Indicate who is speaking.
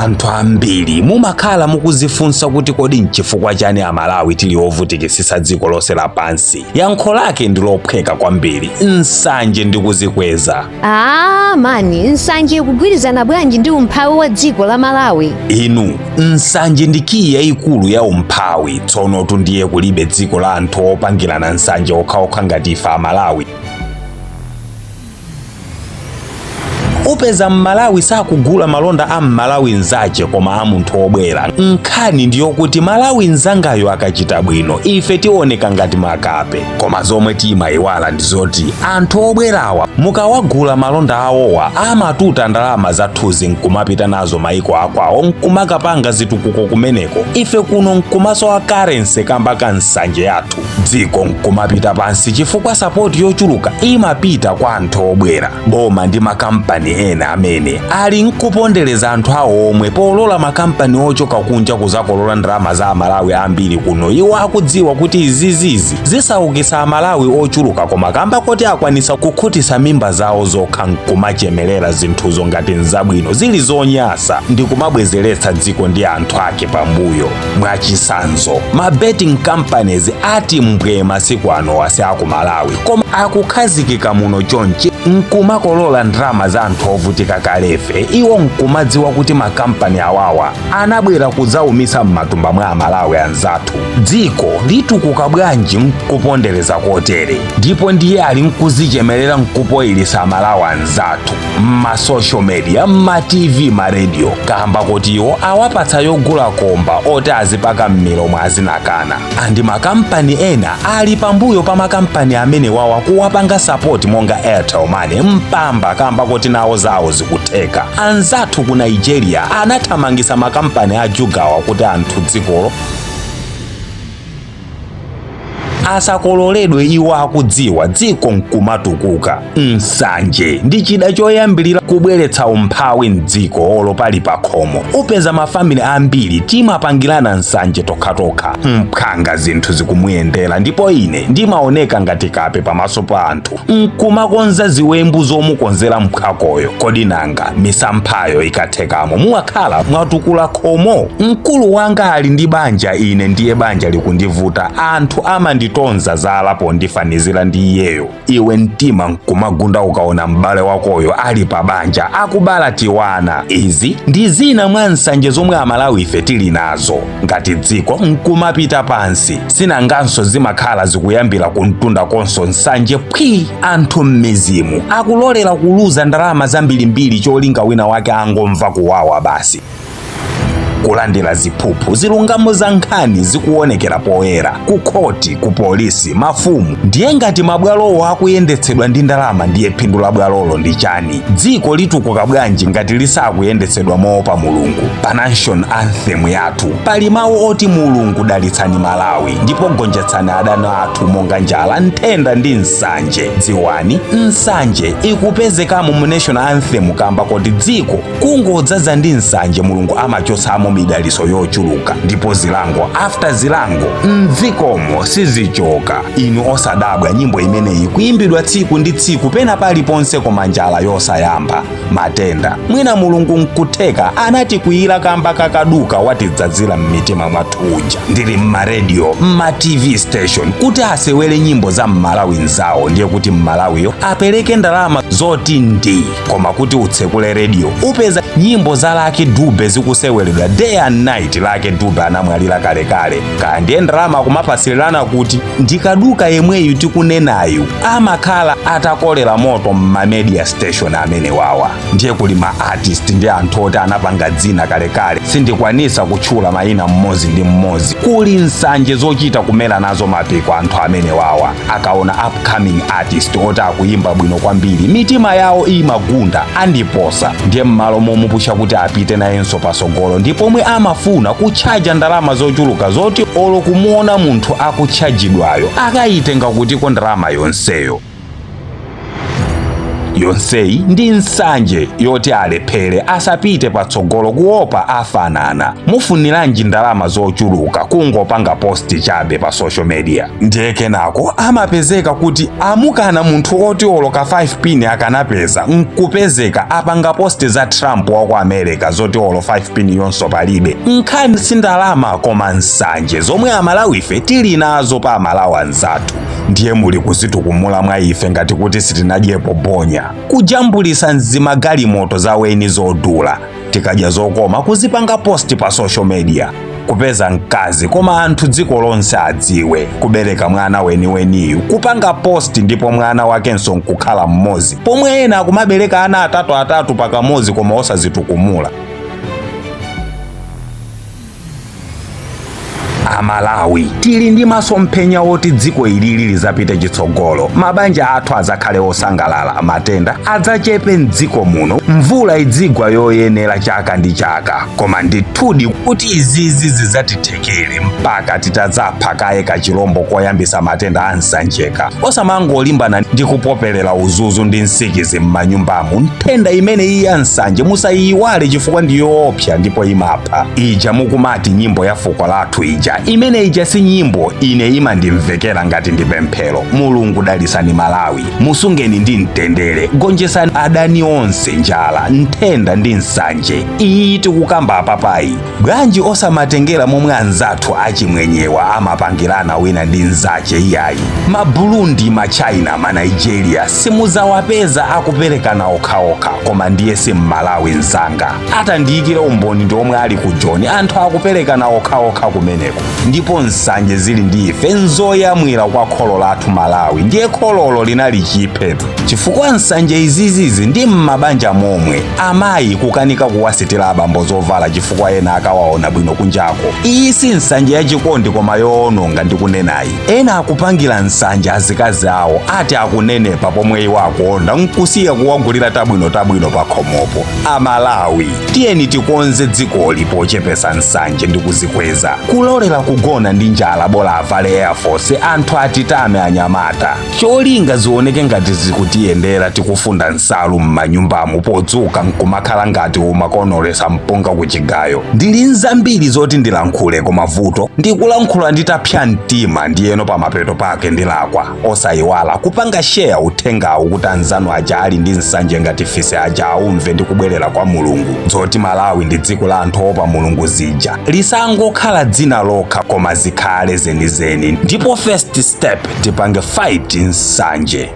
Speaker 1: Anthu ambiri mumakhala mukuzifunsa kuti kodi nchifukwa chani Amalawi tili ovutikisisa dziko lonse lapansi? Yankho lake ndi lophweka kwambiri: nsanje ndi kuzikweza.
Speaker 2: Aa mani, nsanje ikugwirizana bwanji ndi umphawi wa dziko la Malawi?
Speaker 1: Inu, nsanje ndi kiyi yayikulu ya umphawi. Tsonotu ndiye kulibe dziko la anthu opangirana nsanje okhaokha ngati ife Amalawi. Upeza Mmalawi sakugula malonda a Mmalawi mnzache koma a munthu obwera. Nkhani ndiyokuti Malawi mnzangayo akachita bwino ife tioneka ngati makape. Koma zomwe timayiwala ndi zoti anthu obwerawa mukawagula malonda awowa amatuta ndalama zathuzi nkumapita nazo maiko akwawo nkumakapanga zitukuko kumeneko, ife kuno nkumasowa currency kamba ka nsanje yathu. Dziko nkumapita pansi chifukwa sapoti yochuluka imapita kwa anthu obwera. Boma ndi makampani ena amene ali nkupondereza anthu awo omwe polola makampani ochoka kunja kuzakolola ndalama za Amalawi ambiri kuno, iwo akudziwa kuti izizizi zisaukisa Amalawi ochuluka, koma kamba koti akwanisa kukhutisa mimba zawo zokha nkumachemelera zinthuzo ngati nzabwino zili zonyasa ndi kumabwezeretsa dziko ndi anthu ake pambuyo. Mwachisanzo, ma betting companies ati mbwe masiku ano si aku Malawi koma akukhazikika muno chonchi nkumakolola ndalama za anthu ovutika kalefe, iwo nkumadziwa kuti makampani awawa anabwera kudzaumisa m'matumba mwa Amalawi anzathu. Dziko litukuka bwanji nkupondereza kotere? Ndipo ndiye ali nkuzichemerera nkupoyilisa Amalawi anzathu mma social media, mma TV, ma radio, kamba kuti iwo awapatsa yogula komba oti azipaka m'milomo azinakana. Andi makampani ena ali pambuyo pa makampani amene wawa kuwapanga support monga Airtel Money, Mpamba, kamba kuti nawo zawo zikutheka. Anzathu ku Nigeria anathamangisa makampani a jugawa kuti anthu dzikolo asakololedwe, iwo akudziwa dziko nkumatukuka. Nsanje ndi chida choyambilira kubweretsa umphawi mdziko olo pali pakhomo. Upeza mafamili ambiri timapangirana nsanje tokhatokha. Mphwanga zinthu zikumuyendera ndipo ine ndimaoneka ngati kape pamaso pa anthu nkumakonza ziwembu zomukonzera mphwakoyo. Kodi nanga misamphayo ikathekamo muwakhala mwatukula khomo? Mkulu wanga ali ndi banja, ine ndiye banja likundivuta, anthu amanditonza zala pondifanizira ndi iyeyo. Iwe mtima nkumagunda ukaona m'bale wakoyo ali pa banja akubala tiwana. Izi ndi zina mwa nsanje zomwe Amalawi ife tili nazo ngati dziko nkumapita pansi. Sinanganso zimakhala zikuyambira kumtunda konso nsanje phwi. Anthu m'mizimu akulolera kuluza ndalama zambirimbiri cholinga wina wake angomva kuwawa basi. Kulandira ziphuphu, zilungamo za nkhani zikuonekera poyera ku khoti, ku polisi, mafumu. Ndiye ngati mabwalowo akuyendetsedwa ndi ndalama, ndiye phindu la bwalolo ndi chani? Dziko litukuka bwanji ngati lisakuyendetsedwa moopa Mulungu? Pa national anthem yathu pali mawu oti Mulungu dalitsani Malawi ndipo gonjetsani adani athu monga njala, nthenda ndi nsanje. Dziwani, nsanje ikupezekamo mu national anthem kamba koti dziko kungodzaza ndi nsanje Mulungu amachotsamo midaliso yochuluka, ndipo zilango after zilango mdzikomo sizichoka. Inu osadabwa nyimbo imeneyi kuimbidwa tsiku ndi tsiku pena paliponse, koma njala yosayamba, matenda, mwina Mulungu nkutheka anatikwiyira kamba kakaduka watidzadzira m'mitima mwathu uja. Ndili m'maradio, m'ma TV station kuti asewere nyimbo za Mmalawi nzawo, ndiye kuti Mmalawiyo apereke ndalama zoti ndi. Koma kuti utsekule radio upeza nyimbo za Lucky Dube zikuseweredwa day and night. Lucky Dube anamwalira kalekale, kaya ndiye ndalama kumapasilirana kuti ndikaduka yemweyu tikunenayu amakhala atakolera moto m'ma media station amene wawa. Ndiye kuli ma artist ndi anthu oti anapanga dzina kalekale, sindikwanisa kutchula mayina mmodzi ndi mmodzi. Kuli nsanje zochita kumera nazo mapiko anthu amene wawa. Akaona upcoming artist oti akuyimba bwino kwambiri, mitima yawo imagunda andiposa. Ndiye m'malo momupusha kuti apite nayenso pasogolo, ndi pomwe amafuna kutchaja ndalama zochuluka zoti olo kumuona munthu akutchajidwayo akayitenga kutiko ndalama yonseyo. Yonseyi ndi nsanje yoti alephere, asapite patsogolo, kuopa afanana. Mufuniranji ndalama zochuluka kungopanga post chabe pa social media? Ndiye kenako amapezeka kuti amukana munthu oti oloka 5 pin akanapeza, nkupezeka apanga post za Trump wa ku America zoti olo 5 pin yonso palibe. Nkhani si ndalama koma nsanje zomwe Amalawife tili nazo pa Amalawi anzathu. Ndiye muli kuzitukumula mwa ife ngati kuti sitinadyepo bonya, kujambulisa mzimagalimoto zaweni zodula, tikadya zokoma kuzipanga post pa social media, kupeza mkazi koma anthu dziko lonse adziwe, kubereka mwana weniweniyu kupanga post, ndipo mwana wakenso nkukhala mmodzi, pomwe ena akumabereka ana atatu atatu pakamodzi koma osazitukumula. Amalawi tili ndi masomphenya oti dziko ilili lizapite chitsogolo, mabanja athu azakhale osangalala, matenda adzachepe mdziko muno, mvula idzigwa yoyenera chaka ndi chaka. Koma ndithudi kuti izizi zidzatithekere mpaka titadzapha kaye kachilombo koyambisa matenda a nsanjeka, osamangolimbana ndi kupoperera uzuzu ndi nsikizi m'manyumbamu. Nthenda imene iyi ya nsanje musayiyiwale, chifukwa ndi yoopsa ndipo imapha. Ija mukumati nyimbo ya fuko lathu ija, imene ija si nyimbo, ine imandimvekera ngati ndi pemphero. Mulungu, dalisani Malawi, musungeni ndi mtendere, gonjesani adani onse, njala, nthenda ndi nsanje iyi tikukamba apapayi. Bwanji osamatengera momwe anzathu achimwenyewa amapangirana wina ndi mnzache? Iyayi, ma Burundi, ma China, ma Nigeria simuzawapeza akuperekana okhaokha, koma ndiye si Mmalawi mzanga. Atandiyikira umboni ndi omwe ali ku Joni, anthu akuperekana okhaokha kumeneko. Ndipo nsanje zili ndi ife nzoyamwira kwa kholo lathu Malawi. Ndiye khololo linali chiphe, chifukwa nsanje izizizi ndi m'mabanja momwe, amayi kukanika kuwasitira abambo zovala chifukwa ena akawaona bwino kunjako. Iyi si nsanje yachikondi koma yoononga ndikunenayi. Ena akupangira nsanje azikazi awo, ati akunenepa pomwe iwo akuonda, nkusiya kuwagulira tabwino tabwino pa khomopo. Amalawi, tiyeni tikonze dzikoli pochepesa nsanje ndi kuzikweza. Kulolera kugona ndi njala bola avale Air Force, anthu atitame anyamata, cholinga zioneke ngati zikutiyendera. Tikufunda nsalu m'manyumbamo, podzuka nkumakhala ngati umakonolesa mpunga kuchigayo. Ndili nzambiri zoti ndilankhule, koma vuto ndikulankhula nditapsa mtima, ndiyeno pamapeto pake ndilakwa. Osayiwala kupanga share uthengawu kuti anzanu aja ali ndi nsanje ngati fisi aja aumve ndi kubwerera kwa Mulungu. Zoti Malawi ndi dziko la anthu opa Mulungu zija lisangokhala dzina lokha, koma zikhale zenizeni. Ndipo first step, tipange fight nsanje.